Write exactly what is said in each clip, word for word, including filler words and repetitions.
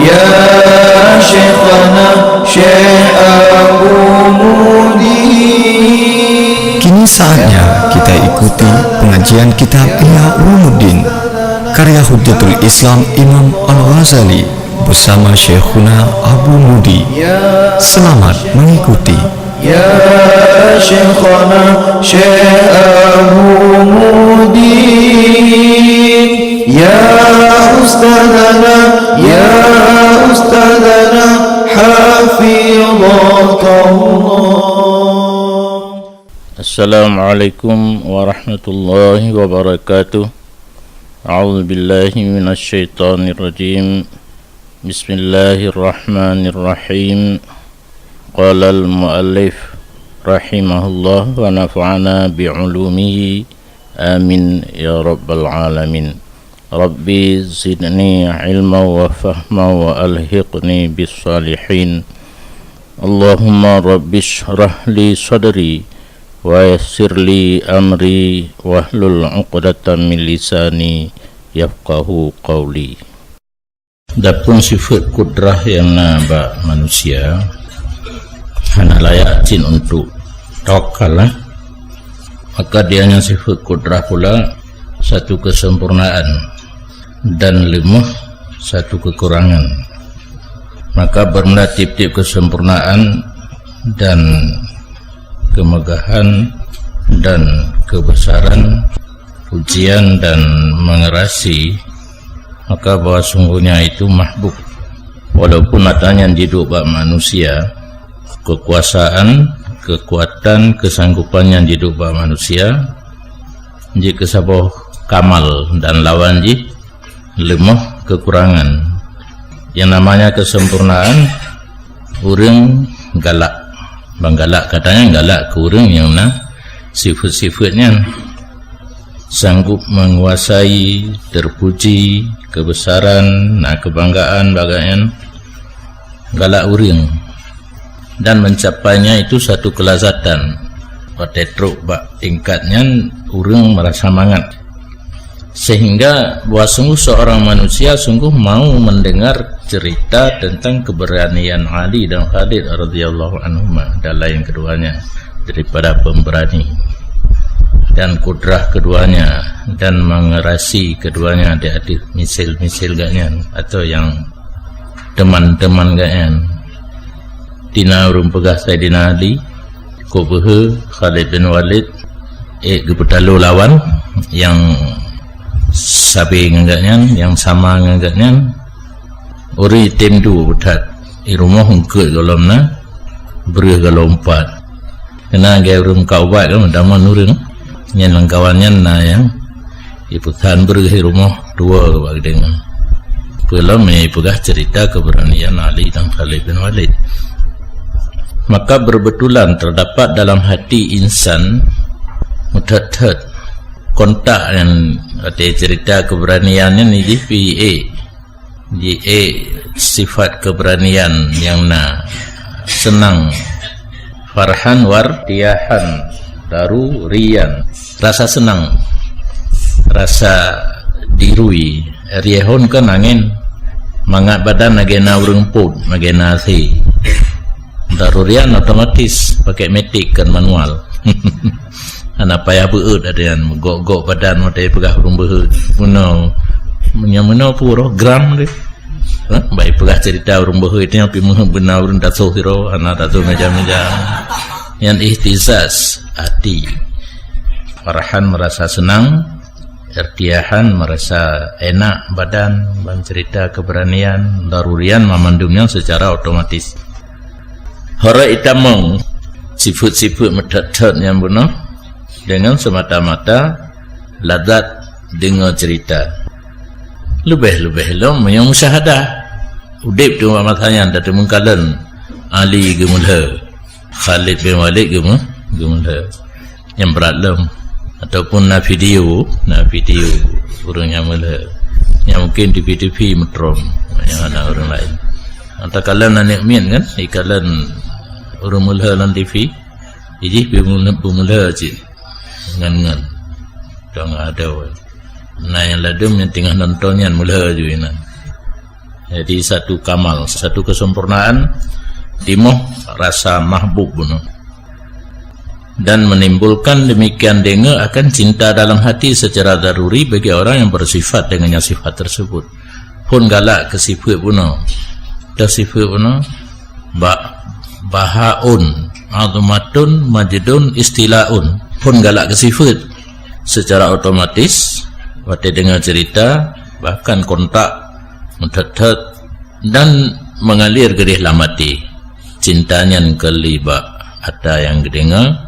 Ya Syekhana Syekh Abu Mudi. Kini saatnya kita ikuti pengajian kitab Ihya Ulumuddin karya Hujjatul Islam Imam Al-Ghazali bersama Syekhuna Abu Mudi. Selamat mengikuti. Ya Syekhana Syekh Abu Mudi, ya Ustadzana, ya Ustadzana, hafizakallah. Assalamualaikum warahmatullahi wabarakatuh. A'udzubillahi minasyaitonirrajim. Bismillahirrahmanirrahim. Qalal muallif rahimahullah wa nafa'ana bi ulumihi. Amin ya rabbal alamin. Rabbi zidni ilma wa fahma wa alhiqni bis salihin. Allahumma rabbi shrah li sadri wa yassir li amri wahlul uqdatam min lisani yafqahu qawli. Adapun sifat kudrah nyang na bak manusia hana layak cit untuk tawakal, eh. Maka dia nyang sifat kudrah pula satu kesempurnaan dan leumoh satu kekurangan. Maka beureulah tiep-tiep kesempurnaan dan kemegahan dan kebesaran, pujian dan mengerasi, maka bahwa sungguhnya itu mahbub. Walaupun ata nyan jiduek bak manusia, kekuasaan, kekuatan, kesanggupan nyang jiduek bak manusia, jikeusaboh kamal dan lawan jih leumoh kekurangan. Yang namanya kesempurnaan, ureuëng galak. Ban galak katanya galak keu ureuëng nyang na sifat-sifat nyan. Sanggup menguasai, terpuji, kebesaran, na kebanggaan bak gobnyan. Galak ureuëng. Dan mencapainya itu satu kelazatan. Watée trok bak tingkat nyan, ureuëng merasa mangat. Sehingga bahwa sungguh seorang manusia sungguh mau mendengar cerita tentang keberanian Ali dan Khalid radhiyallahu anhuma dan lain keduanya daripada pemberani dan kudrah keduanya dan mengerasi keduanya di ateueh misil-misil gobnyan atau yang teman-teman gobnyan. Tina ureuëng peugah Saidina Ali, kok beuhe Khalid bin Walid, eh, geupeutaloe lawan nyang sabe ngon gobnyan, nyang sama ngon gobnyan. Ureuëng item dua that, i rumoh eungkot gohlom na, breueh gohlom pat. Keunan lagée ureuëng meukat ubat kan, meutamah ureuëng. Nyan lam kawan nyan na nyang ipeusan breueh i rumoh dua bak geudeungoe. Peulom nyang ipeugah cerita keberanian Ali dan Khalid bin Walid. Maka berbetulan terdapat dalam hati insan meuthot-thot kontak nyang watée cerita keberanian nyan jih pi ék. Ji, eh, sifat keberanian nyang na seunang. Farhan wartiyahan, daruriyan. Rasa seunang, rasa dirui. Rihon kan angén, mangat badan lagée na ureuëng pot, lagée na asé. Darurian otomatis pakai metik kan manual. Hana payah beuet ada nyan, gok-gok badan watée peugah ureuëng beuhe. Meunoe, nyang meunoe pue roh gram deh. Hah? Baik peugah cerita ureuëng beuhe itu nyang pi meuhe beuna ureuëng tasoh sidroe, hana tasoh meja-meja. Nyan ihtizaz hati. Farhan merasa senang, irtiyahan merasa enak badan, ban cerita keberanian, darurian mamandum nyan secara otomatis. Hara itamong sifat-sifat meuthot-thot nyang bunoe dengan semata-mata lazat deungoe cerita. Leubeh-leubeh lom meunyoe musyahadah. Udeb teuma masa nyan tateumeukalon Ali geumeulhö, Khalid bin Walid geumeu-, geumeulhö. Nyang brat lom. Ataupun na video, na video ureuëng nyang meulhö. Nyang mungkin di T V T V meutrom, nyang hana ureuëng laén. Takalon aneuk miet kan, ikalon ureuëng meulhö lam T V. Jih pi meulhö, pi meulhö cit. Ngon-ngon. Tong adoe. Na nyang ladum nyang teungoh nonton nyan meulhö ju inan. Jadi satu kamal, satu kesempurnaan, timoh rasa mahbub bunoe. Dan menimbulkan demikian dengue akan cinta dalam hati secara daruri bagi orang yang bersifat dengannya sifat tersebut. Phon galak keu sifeut bunoe. Dah sifeut bunoe, ba-, bahaun, azmatun, majdun, istilaun. Phon galak keu sifeut. Secara otomatis, watée deungoe cerita, bahkan kontak, meuthot-thot, dan mengalir geudeh lam até. Cinta nyan keu li bak ata nyang geudeungoe,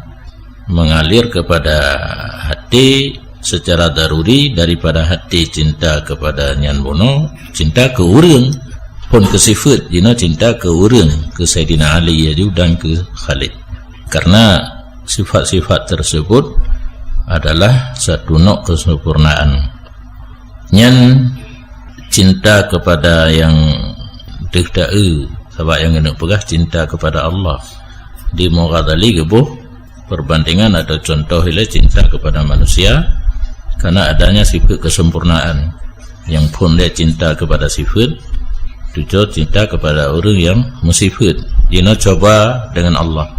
mengalir kepada hati secara daruri daripada hati cinta kepada nyan bunoe, cinta keu ureuëng, phon keu sifeut, jinoe cinta keu ureuëng, keu Saidina Ali laju dan keu Khalid. Karena sifat-sifat tersebut adalah satu nok kesempurnaan. Nyan cinta kepada nyang deuh taeu, sabab nyang keuneuk peugah cinta kepada Allah. Di Imam Ghazali geuboh perbandingan atau contoh ilée cinta kepada manusia, karena adanya sifat kesempurnaan. Nyang phon lé cinta kepada sifat, tuju cinta kepada ureuëng nyang meusifat. Jinoe cuba dengan Allah.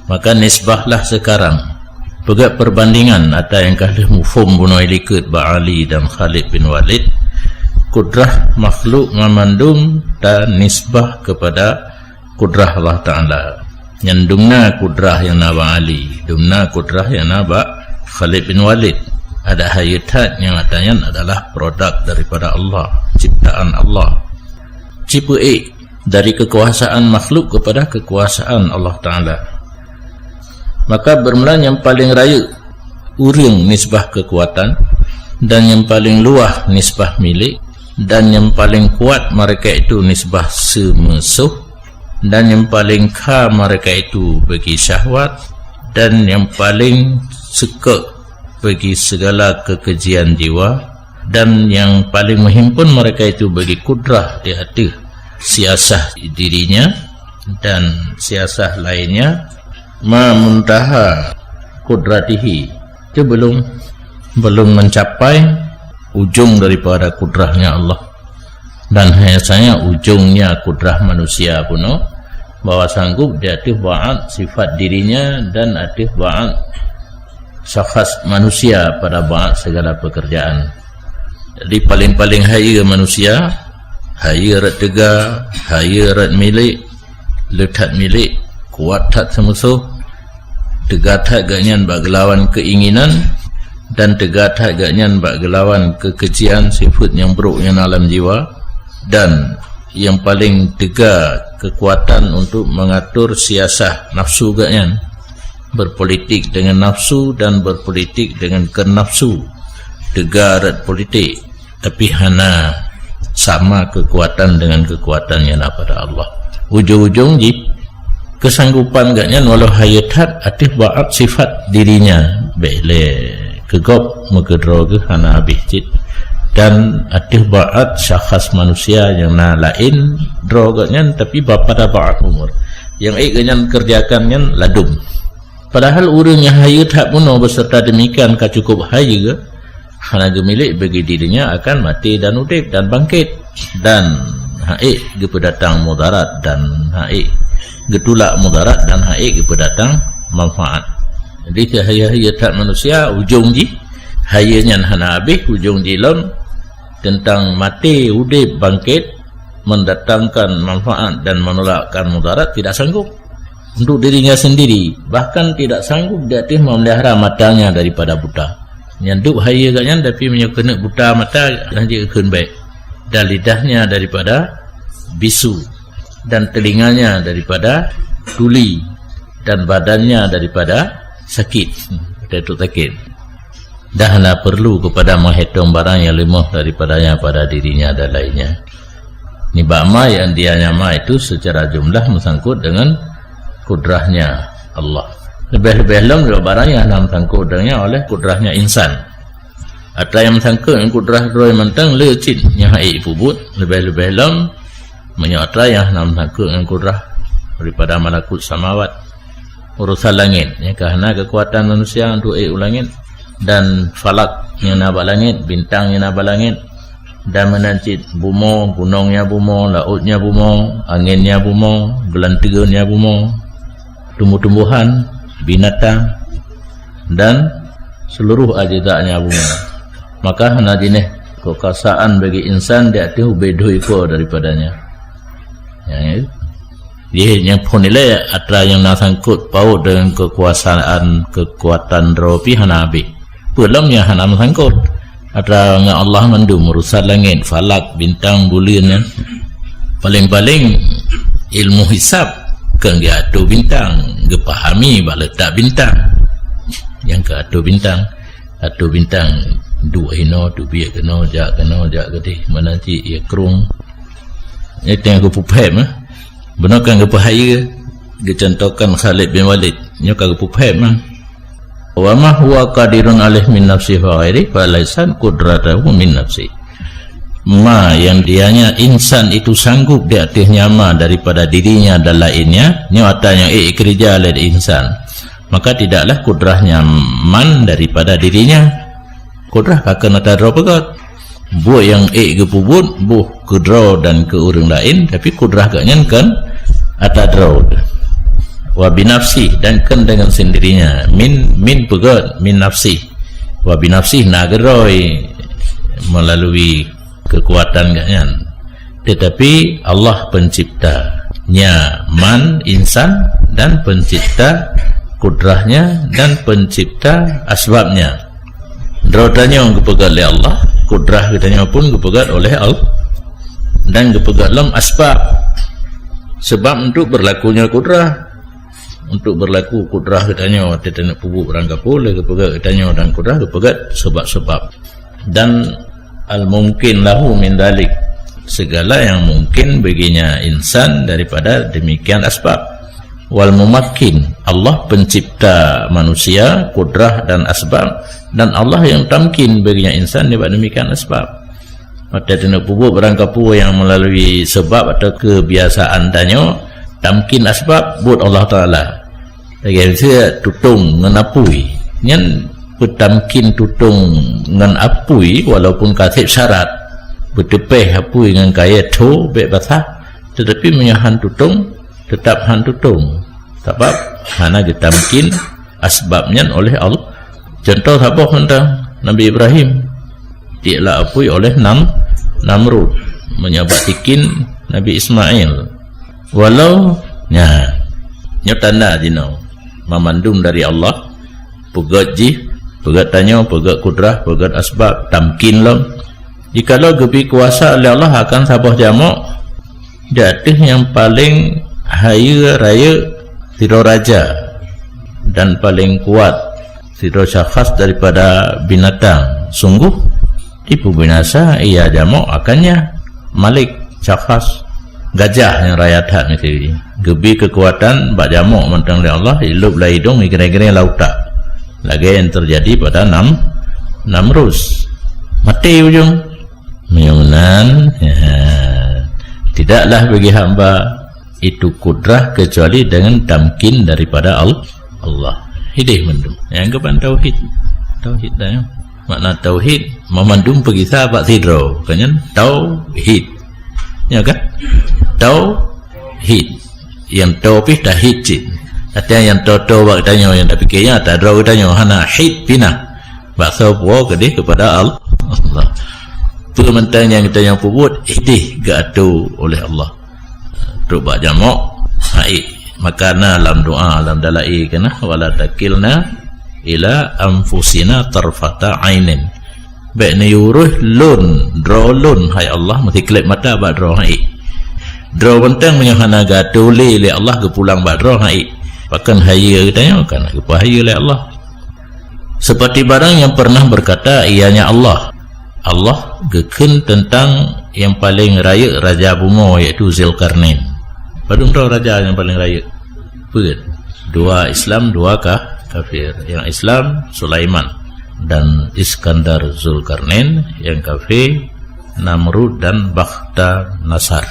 Maka nisbahlah sekarang. Peugah perbandingan ata nyang ka lheueh muphom bunoe likot bak Ali dan Khalid bin Walid. Kudrah makhluk mamandum ta nisbah kepada kudrah Allah Ta'ala. Nyan dumna kudrah nyang na bak Ali, dumna kudrah nyang na bak Khalid bin Walid. Ada hayeue that nyang ata nyan adalah produk daripada Allah, ciptaan Allah. Cipeuék dari kekuasaan makhluk kepada kekuasaan Allah Ta'ala. Maka bermula nyang paling rayeuk ureuëng nisbah kekuatan, dan nyang paling luwah nisbah milék, dan nyang paling kuat mereka itu nisbah seumeusoh, dan nyang paling kha mereka itu bagi syahwat, dan nyang paling seukok bagi segala kekejian jiwa, dan nyang paling meuhimpon mereka itu bagi kudrah di ateueh siasah dirinya dan siasah lainnya, ma muntaha kudratihi, itu belum, belum mencapai ujung daripada kudrahnya Allah. Dan hanya saja ujungnya kudrah manusia bunoe, bahwa sanggup di ateueh ba'at sifat dirinya dan ateueh ba'at syakhas manusia pada ba'at segala pekerjaan. Jadi paling-paling hayeue manusia, hayeue rot teuga, hayeue rot milék, le that milék, kuat that seumeusoh, teuga that gobnyan bak geulawan keinginan, dan teuga that gobnyan bak geulawan kekejian sifat nyang brok nyang na lam jiwa, dan nyang paling teuga kekuatan untuk mengatur siasah nafsu gobnyan, berpolitik dengan nafsu dan berpolitik dengan keunafsu. Teuga rot politik, tapi hana sama kekuatan dengan kekuatan nyang na pada Allah. Ujong-ujong jih, kesanggupan gobnyan walau hayeue that ateueh ba'at sifat dirinya, bék lé keu gob meukeudroe geuh hana habéh cit, dan ateueh ba'at syakhas manusia nyang na laén droe gobnyan, tapi ba-, pada ba'at umur. Nyang ék gobnyan kerjakan nyan ladum. Padahal ureuëng nyang hayeue that bunoe beserta demikian ka cukup hayeue, hana geumilék bagi dirinya akan maté dan udeb dan bangkét, dan han ék geupeudatang mudarat dan han ék geutulak mudarat dan han ék geupeudatang manfaat. Jadi, hayeue-hayeue that manusia, ujong jih, hayeue nyan hana habéh, ujong jih lom teuntang maté, udeb, bangkét, mendatangkan manfaat dan menolakkan mudarat, tidak sanggup untuk dirinya sendiri, bahkan tidak sanggup di ateueh memelihara matanya daripada buta. Nyan dum hayeue gobnyan, tapi meunyoe keuneuk buta mata, hana jikheun bék. Dan lidahnya daripada bisu, dan telinganya daripada tuli, dan badannya daripada sakit. Kata tu sakit. Dah hana perlu kepada meuhitong barang nyang leumoh daripadanya pada dirinya dan lainnya. Nibak ma nyang dia nyama itu secara jumlah meusangkut dengan kudrahnya Allah. Leubeh-leubeh lom nibak barang nyang hana meusangkut dengannya oleh kudrahnya insan. Atra nyang meusangkut ngon kudrah droe mantong le cit nyang han ék peubuet, leubeh-leubeh lom meunyoe atra nyang hana meusangkut ngon kudrah daripada malakut samawat. Urusan langét, nyang ka hana keukuatan manusia untuk ék u langét, dan falak nyang na bak langét, bintang nyang na bak langét, Dan meunan cit bumoe, gunong nyang bumoe, laôt nyang bumoe, angén nyang bumoe, beulanteuen nyang bumoe, tumbuh-tumbuhan, binatang, dan seluruh ajza nyang bumoe. Maka hana jinéh keukuasaan bagi insan di ateueh ubé dua ikô daripadanya. Nyang Jih nyang phon ilée atra nyang na sangkot paut deungon keukuasaan, keukuatan droe pih hana habéh. Peue lom nyang hana meusangkot? Atra ngon Allah mandum, urusan langét, falak, bintang, buleuen nyan. Paléng-paléng ilmu hisab keu geuatoe bintang, geupahami bak leutak bintang. Nyang keu atoe bintang, atoe bintang duek hinoe, teubiet keunoe, jak keunoe, jak keudeh, meunan cit ie krong. Nyan nyang geupeuphém, eh. Bunoe kan geupeuhayeue, geucontohkan Khalid bin Walid. Nyoe ka geupeuphém, eh. Wa ma huwa qadirun alaih min nafsi fa ghairi, fa laisat qudratahu min nafsi. Ma yang dianya insan itu sanggup di ateueh nyama daripada dirinya dan lainnya, nyoe atra nyang ék keurija lé insan. Maka tidaklah kudrahnya man daripada dirinya. Kudrah ka keu atra droe peugét. Buet nyang ék geupeubuet boh keu droe dan keu ureuëng laén, tapi kudrah geuhnyan kan atra droe. Wa binafsi, dan kan dengan sendirinya. Min, min peugét, min nafsi. Wa binafsi na geurôi melalui keukuatan geuhnyan. Tetapi Allah penciptanya man insan dan pencipta kudrahnya dan pencipta asbabnya. Droe tanyoe geupeugét lé Allah, kudrah geutanyoe pun geupeugét oleh Allah dan geupeugét lom asbab. Sebab untuk berlakunya kudrah, untuk berlaku kudrah geutanyoe, teuteunuk peubuet barang kapô lé geupeugét geutanyoe dan kudrah geupeugét sebab-sebab. Dan al-mumkin lahu min dalik, segala yang mungkin baginya insan daripada demikian asbab. Wal mumakkin, Allah pencipta manusia, kudrah dan asbab, dan Allah yang tamkin baginya insan daripada demikian asbab. Maka teuneuk peubuet barang kapô yang melalui sebab atau kebiasaan tanyoe, tamkin asbab buet Allah Taala. Lagée miseue tutong ngon apui. Nyan peutamkin tutong ngon apui walaupun ka sép syarat. Beuteupeue apui ngon kayée tho bék basah, tetapi meunyoe han tutong, teutap han tutong. Sabab hana geutamkin asbab nyan oleh Allah. Contoh saboh mantong Nabi Ibrahim. Tiek lam apui oleh Nam-, Namrud. Meunyoe bak tikin Nabi Ismail. Walau, nya, nyoe tanda jinoe. Mamandum dari Allah, peugét jih, peugét tanyoe, peugét kudrah, peugét asbab, tamkin lom. Jikalau geubri kuasa lé Allah akan saboh jamok, di ateueh nyang paleng hayeue rayeuk sidroe raja dan paleng kuat sidroe syakhas daripada binatang, sungguh dipeubinasa ia jamok akannya. Malik, syakhas, gajah nyang raya that miseue. Geubri keukuatan bak jamok mantong lé Allah, ilop lam idong, igreng-igreng lam utak. Lagée nyang teujadi pada Nam-, Namrus. Maté ujong. Meunyoe meunan, ya, tidaklah bagi hamba itu kudrah kecuali dengan tamkin daripada Al-, Allah. Hideh mandum. Nyang keuban tauhid. Tauhid dah, ya. Makna tauhid, mamandum peugisa bak sidroe. Kan nyan tauhid. Ya kan? Tauhid. Nyang tauhid tahid cit. Artinya nyang tau-tau bak tanyoe, nyang tapike nya tadroe tanyoe, hana hid pinah. Bak soe puwoe keudeh keupada Al-, Allah. Peue mantong nyang geutanyoe peubuet, ideh geuatoe oleh Allah. Trok bak jamok, hai. Maka na lam doa, lam dalai keunan, "Wala takilna ila anfusina tarfata ainin." Bék neuyue uroh lôn, droe lôn, hai Allah, meusiklep mata bak droe, hai. Droe mantong meunyoe hana geuatoe lé lé Allah geupulang bak droe, hai. Pakon hayeue geutanyoe, kan geupeuhayeue lé Allah. Seperti barang yang pernah berkata, ianya Allah. Allah geukheun tentang yang paling rayeuk raja bumoe, yaitu Zulkarnain. Padum droe raja yang paling rayeuk? Peue? Dua Islam, dua ka-, kafir. Yang Islam, Sulaiman dan Iskandar Zulkarnain, yang kafir, Namrud dan Bakhta Nasar.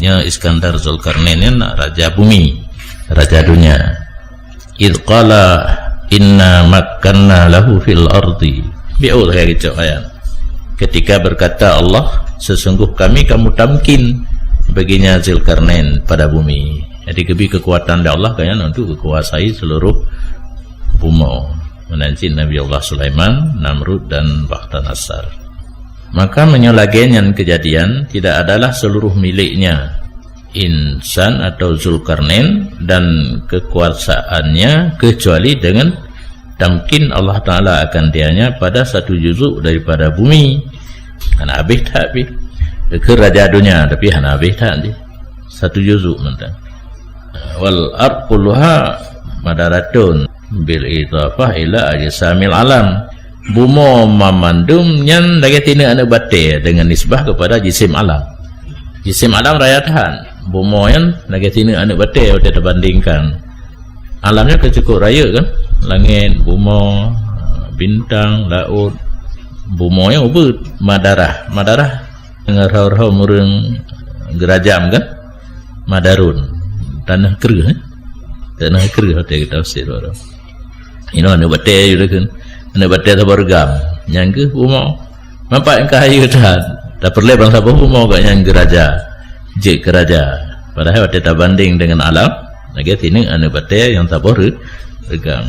Nya Iskandar Zulkarnain nyan raja bumi, raja dunia. Idz qala inna makkanna lahu fil ardi. Bi'ul hai keucok ayat. Ketika berkata Allah, "Sesungguh kami kamu tamkin baginya Zulkarnain pada bumi." Jadi, geubri kekuatan dari Allah kan untuk menguasai seluruh bumoe. Meunan cit Nabi Allah Sulaiman, Namrud dan Bakhtanasar. Maka meunyoe lagée nyan kejadian, tidak adalah seluruh miliknya insan atau Zulkarnain dan kekuasaannya kecuali dengan tamkin Allah Ta'ala akan dianya pada satu juzuk daripada bumi. Hana habéh that pih. Ke raja dunia, tapi hana habéh that jih. Satu juzuk mantong. Wal ard kulluha madaratun bil idhafah ila ajsamil alam. Bumoe mamandum nyan lagée tineuk aneuk batée dengan nisbah kepada jisim alam. Jisim alam raya that. Bumoe nyan lagée tineuk aneuk batée watée tabandingkan. Alam nyan ka cukup rayeuk kan? Langét, bumoe, bintang, laôt. Bumoe nyan ubit, madarah. Madarah ngon rhom-rhom ureuëng geurajam kan? Madarun. Tanah kreueh, eh? Tanah kreueh watée geutafsir baroe. Inoe aneuk batée jih kan. Aneuk batée saboh reugam. Nyang keuh bumoe. Nampak nyang ka hayeue that. Tapeureulée ban saboh bumoe gobnyan geuraja. Jeuet keu raja. Padahai watée tabanding dengan alam, lagée tineuk aneuk batée nyang saboh re-, reugam.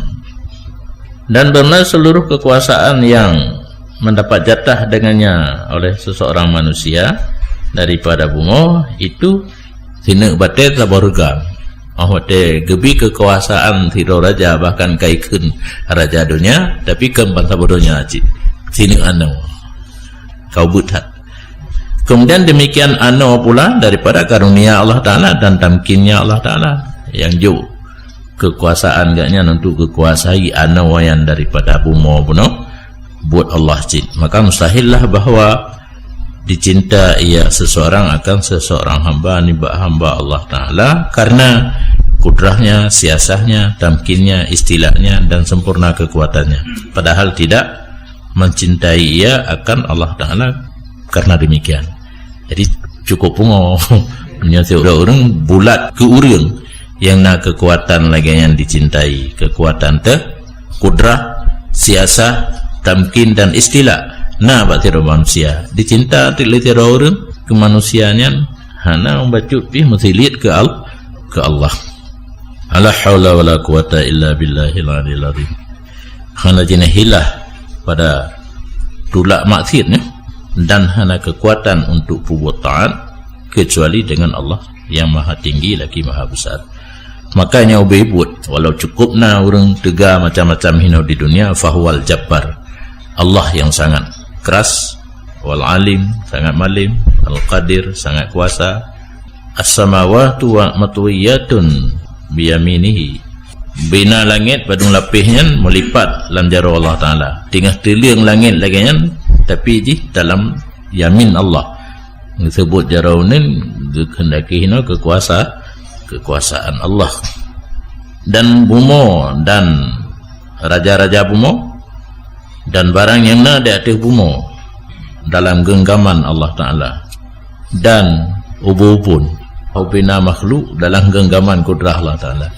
Dan benar seluruh kekuasaan yang mendapat jatah dengannya oleh seseorang manusia daripada bumoe itu tineuk batée saboh reugam. Oh, watée geubri kekuasaan sidroe raja, bahkan ka ikheun raja donya, tapi kon ban saboh donya cit. Tineuk anoe. Ka ubit that. Kemudian demikian anoe pula daripada karunia Allah Ta'ala dan tamkinnya Allah Ta'ala yang jok kekuasaan gobnyan untuk kekuasai anoe nyan daripada bumoe bunoe buet Allah cit. Maka mustahillah bahwa dicinta ia seseorang akan seseorang hamba nibak hamba Allah Ta'ala karena kudrahnya, siasahnya, tamkinnya, istilahnya, dan sempurna kekuatannya. Padahal tidak mencintai ia akan Allah Ta'ala karena demikian. Jadi, cukup pungo. Meunyoe sidroe ureuëng bulat keu ureuëng nyang na kekuatan lagée nyan dicintai, kekuatan teu, kudrah, siasah, tamkin dan istila na bak sidroe manusia. Dicinta lé sidroe ureuëng keu manusia nyan hana bacut pih meusiliet keu Al-, keu Allah. La haula wala quwata illa billahil aliyil azim. Hana jeuet hilah pada tulak maksiat nyan dan hana kekuatan untuk peubuet taat kecuali dengan Allah yang Maha Tinggi lagi Maha Besar. Makanya ubé buet, walau cukup na ureuëng teuga macam-macam hinoe di dunia, fahuwal jabbar. Allah yang sangat keras, wal alim, sangat malim, al qadir, sangat kuasa. As-samawati wa matwiyatun biyaminihi. Bina langét padum lapéh nyan meulipat lam jaroe Allah Ta'ala. Teungoh teuleueng langét lagée nyan, tapi jih dalam yamin Allah. Geuseubuet jaroe nyan geukheundaki hinoe keukuasa-, keukuasaan Allah. Dan bumoe dan raja-raja bumoe dan barang nyang na di ateueh bumoe dalam genggaman Allah Ta'ala. Dan ubun-ubun, ubena makhluk dalam genggaman kudrah Allah Ta'ala.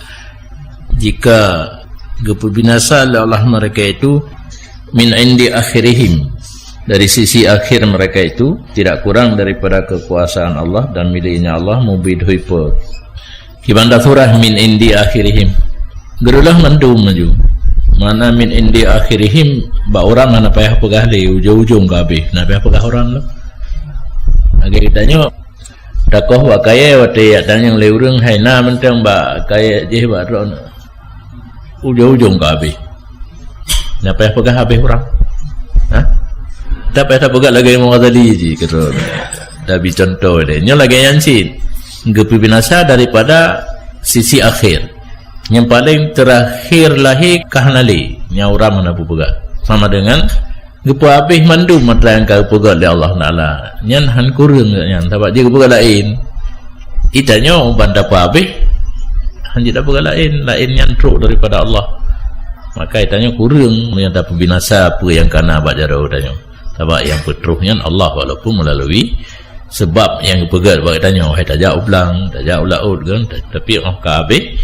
Jika geupeubinasa lé Allah mereka itu, min indi akhirihim, dari sisi akhir mereka itu, tidak kurang daripada kekuasaan Allah dan miliknya Allah, mubidhui pe. Kiban dasurah min indi akhirihim. Geurulah mandum laju. Mana min indi akhirihim, bak urang hana payah peugah lé, ujong-ujong ka habéh. Hana payah peugah urang lom. Lagée geutanyoe, takoh bak kayée watée jak tanyong lé ureuëng, hai na mantong bak kayée jih bak droeneuh. Ujong-ujong ka habéh. Nyan payah peugah habéh urang. Ha? Tak payah tapeugah lagée Imam Ghazali jih, kata. Tabi contoh deh. Nyoe lagée nyan cit. Geupeubinasa daripada sisi akhir. Nyang paleng teurakhir lahé ka hana lé. Nyan urang hana peugah. Sama dengan geupeuhabéh mandum atra nyang ka geupeugét lé Allah Taala. Nyan han kureueng nyan, sabab jih geupeugét laén. Geutanyoe ban tapeuhabéh, han jeuet tapeuhabéh laén, laén nyan trok daripada Allah. Maka geutanyoe kureueng meunyoe tapeubinasa peue nyang kana bak jaroe geutanyoe. Sabab nyang peutroh nyan Allah, walaupun meulalu sabab nyang geupeugét bak geutanyoe, hai tajak u blang, tajak u laôt kan, tapi óh ka habéh,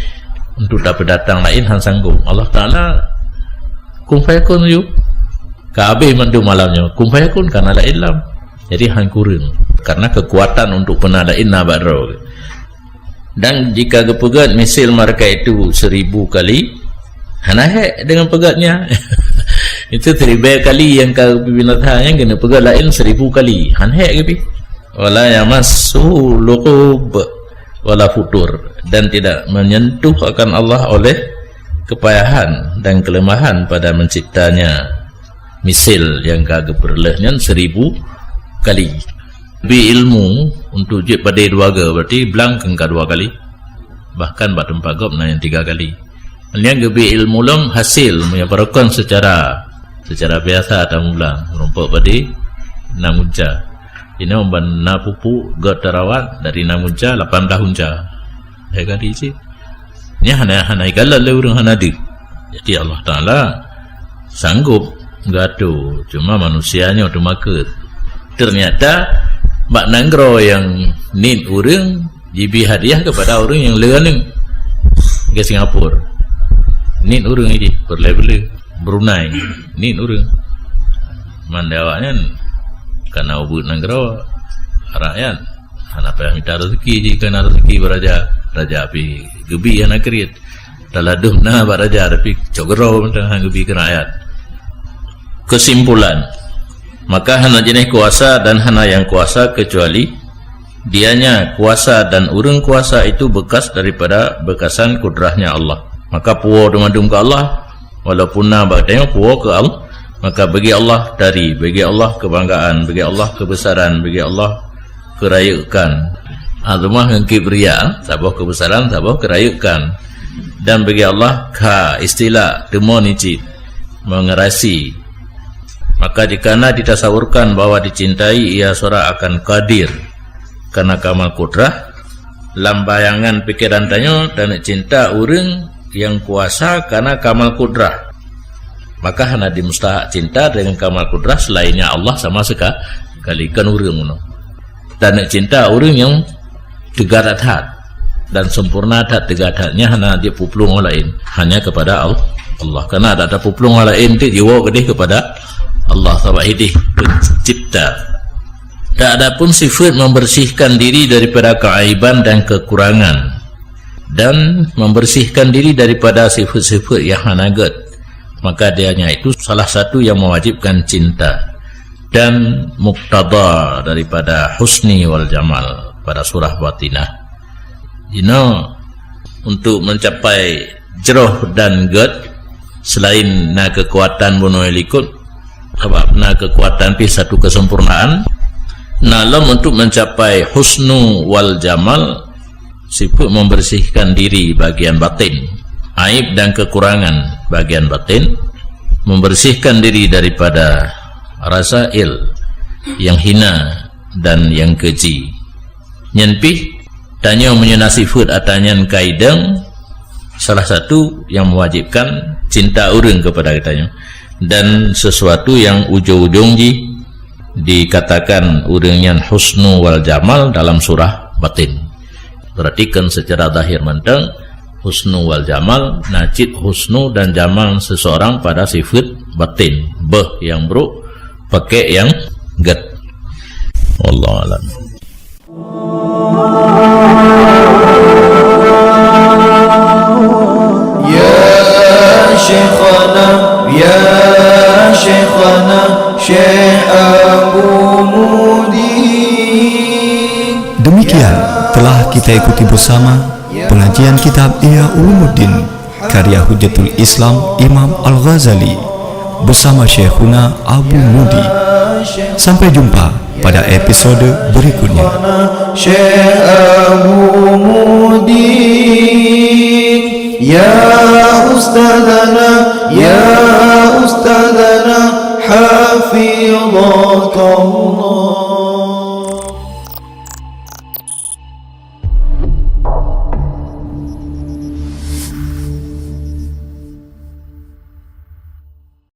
untuk tapeudatang laén han sanggob. Allah Taala kun fayakun ju. Ka habéh mandum malam nyoe. Kun fayakun, kana laén lam. Jadi, han kureueng. Karena kekuatan untuk peuna laén na bak droe. Dan jika geupeugét misil mereka itu seribu kali, hana hék dengan peugét nyan. Itu seribu kali nyang ka geupeubeunasah nyan, keuneuk peugét laén seribu kali. Han hék geubi. Wala yamassuhu lughub wala futur, dan tidak menyentuh akan Allah oleh kepayahan dan kelemahan pada menciptanya misil nyang ka geupeureuléh nyan seribu kali. Bi ilmu untuk jeuet padé dua ga, berarti blang keungka dua kali. Bahkan bak teumpat gob na nyang tiga kali. Nyan geubi ilmu lom hasil meunyoe barokon secara, secara biasa tamulang rumpok padé na gunca. Inoe ban na pupuk gét tarawat dari na gunca lapan belas gunca. Hai kali cit. Nyan hana, hana ikalon lé ureuëng hana deuh. Jadi Allah Taala sanggup geuatô, cuma manusia nyoe teumakot. Ternyata bak nanggroe nyang niet ureuëng jibi hadiah kepada ureuëng nyang le aneuk. Ke Singapura. Niet ureuëng jih, peureulée-peureulée. Brunei, niet ureuëng. Mandé awaknyan kana ubit nanggroe rakyat. Hana payah mita rezeki jih, kana rezeki bak raja. Raja pih geubi hana kriet. Taladum na bak raja, tapi cok keudroe mantong han geubi keu rakyat. Kesimpulan, maka hana jeunèh kuasa dan hana nyang kuasa kecuali Dianya kuasa dan ureuëng kuasa itu bekas daripada bekasan kudrahnya Allah. Maka puwoe teumandum keu Allah, walaupun na bak tanyoe puwoe keu Allah. Maka bagi Allah tari, bagi Allah kebanggaan, bagi Allah kebesaran, bagi Allah kerayekan. Azamah ngon kibria, saboh kebesaran, saboh kerayekan. Dan bagi Allah kha, istilah, teumoni cit, mengerasi. Maka jika na ditasawurkan bahwa dicintai ia seorang akan qadir karena kamal kudrah, lam bayangan pikiran tanyoe taneuk cinta ureuëng nyang kuasa karena kamal kudrah. Maka hana dimustahak cinta dengan kamal kudrah selainnya Allah sama seka-, sekali, kon ureuëng meunoe. Taneuk cinta ureuëng nyang teuga that-that dan sempurna that teuga that, nyan hana jipuplueng laén, hanya kepada Al-, Allah. Karena ada tapuplueng laén tu jiwoe keudeh kepada Allah, sabab ideh pencipta. Dan adapun sifat membersihkan diri daripada keaiban dan kekurangan, dan membersihkan diri daripada sifat-sifat yang hana gét, maka dianya itu salah satu yang mewajibkan cinta dan muktada daripada husni wal jamal pada surah Batinah. Jinoe untuk mencapai jroh dan gét, selain na kekuatan bunoe likot, sabab na kekuatan pih satu kesempurnaan, na lom untuk mencapai husnu wal jamal, sifat membersihkan diri bagian batin, aib dan kekurangan bagian batin, membersihkan diri daripada razail yang hina dan yang keji. Nyan pih, tanyoe meunyoe na sifat ata nyan ka idong, salah satu yang mewajibkan cinta ureuëng kepada geutanyoe, dan sesuatu yang ujong-ujong jih dikatakan ureuëng nyan husnu wal jamal dalam surah Batin. Berarti kan secara zahir mantong, husnu wal jamal, na cit husnu dan jamal seseorang pada sifat batin, beuh yang buruk, pakai yang gét. Wallahu a'lam. Ya Syekhana, ya Syekhana, Syekh Abu Mudi. Demikian telah kita ikuti bersama pengajian kitab Ihya Ulumuddin karya Hujjatul Islam Imam Al-Ghazali bersama Syekhuna Abu Mudi. Sampai jumpa pada episode berikutnya. Syekh Abu Mudi, ya Ustadzana, ya Ustadzana, hafidhakallah.